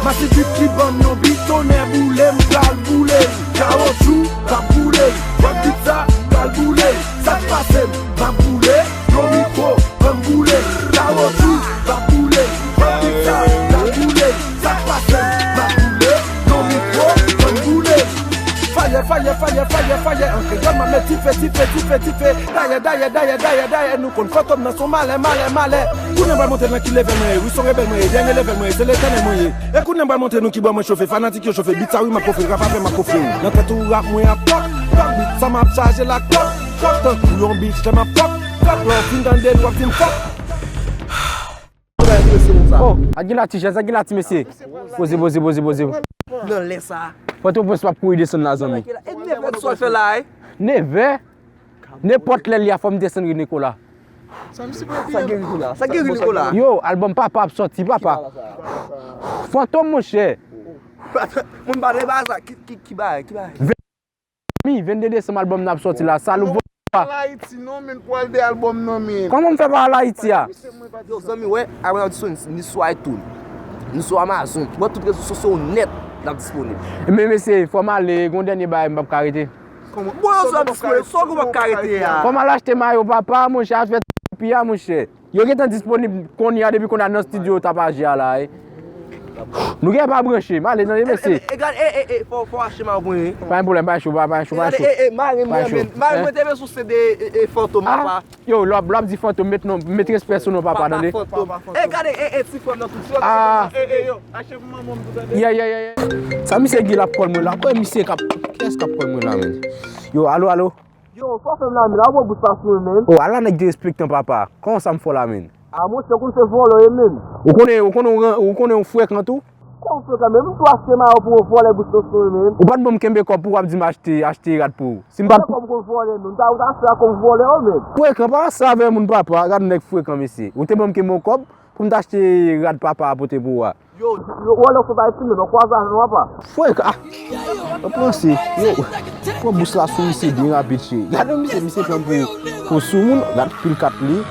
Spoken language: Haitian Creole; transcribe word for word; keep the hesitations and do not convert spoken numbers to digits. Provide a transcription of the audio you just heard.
Masi bit ki ban m yon bit, tonnè boule, m pral boule l. Kawotchou, m ap boule l. Wè bit sa, m pral boule l. Sa k pase m, m ap boule l. Yon mikwo, ban m boule l. Kawotchou, m ap boule l. Wè bit sa, m pral boule l. Sa k pase m, m ap boule l. Yon mikwo, ban m boule l. Fire, fire, fire, fire, fire. An kreyòl, m ap met dife, dife, dife, dife. Dayè, dayè, dayè, dayè, dayè. Nou konn Fantom nan se yon malè, malè, malè. Kounye a m pral monte nan ki level mwen ye. Wi, se yon rebèl mwen ye. Dènye level mwen ye. Se Letènèl mwen ye. E kounye a m pral montre nou kibò mwen chofe. Fanatik yo chofe. Bit sa wi m ap kofe. Rap apre m ap kofe wi. Nan tèt ou rap mwen ap pòk, pòk. Bit sa m ap chaje l ak kòk, kòk. Tankou yon bit lè m ap fòk, fòk. Lè w fin tande l, w ap di m fòk. Oh, a gen la ti jèz, a gen la ti mesye. Poze, poze, poze, poze. Nan lè sa. Pòtoprens p ap kouri desann la, zanmi. E nevè, sa w fè la, e? Nevè? Nenpòt lè li a, fò m desann ri Nikola. Sa gen Nikola? Sa gen ri Nikola? Yo, albòm papa ap sòti, papa. Fantom, monchè. Moun pa de ba sa. Ki, ki, ki bagay, ki bagay? Mi, vennde desanm, albòm nan ap sòti la. Sa nouvo. Al Ayiti non, men pou al de albòm nan, men. Kòman m fè pa al Ayiti a? Yo, zanmi, wè, apre n ap disponible, ni sou iTunes, ni sou Amazon. Wè, tout rezo sosyo nèt, n ap disponib. Men mesye, fò m ale, gon dènye bagay, m p ap ka rete. Bon, yo, sa disponible, sa w p ap ka rete a. Fò m al achte mayo, papa, monchè, afè pi a, monchè. Yo gentan disponib kounye a, depi kounye a nan estidyo Tapaje a la, e. Nou gen pa branche, m ale tande mesye. E, e, e, gade, e, e, e, fò, fò achte mayo pou mwen. Pa gen pwoblèm, pa cho, pa, pa cho, pa cho. E, gade, e, e, mari mwen, men, mari mwen te bezwen se de, e, e, Fantom, papa. Yo, lè w ap, lè w ap di Fantom, met non, met respè sou non, papa, tande. Papa Fantom. E, gade, e, e, ti frè m nan tou, ti frè m nan tou. Ah. E, e, yo, achte pou manman m tou, tande. Yeah, yeah, yeah, yeah. Sa misye gen l ap kòl mwen la, kwè misye k ap, kiyès k ap kòl mwen la, men? Yo, alo, alo? Yo, sa w fè m la, men, la, w bous la sou mwen, men. Oh, ala nèg derespektan, papa. Kòman sa m fè w la, men? A, monchè, ou konn se vòlè w ye, men. Ou konnen, ou konnen, ou konnen ou frekan tou? Kòman frekan, men? M tou achte mayo pou yon vòlè bous la sou mwen, men. Ou pa t ban m kenbe kòb pou w ap di m achte, achte rad pou ou. Si m pa t... Kòb ou konn vòlè, men. M ta, ou ta fè a kòm vòlè, yo, men. Frekan, pa sa avè moun, papa. Gad nèg frekan, mesye. Ou te ban m kenbe yon kòb pou m ta achte rad papa a pote pou ou a. Yo, yo, wè lè w sot Ayiti, men, w kwaze avè m, papa. Frè, ah, w panse, yo, pran bous la sou misye byen rapid, cheri. Gade misye, misye pran pou, pou sou moun, gad pil kat li.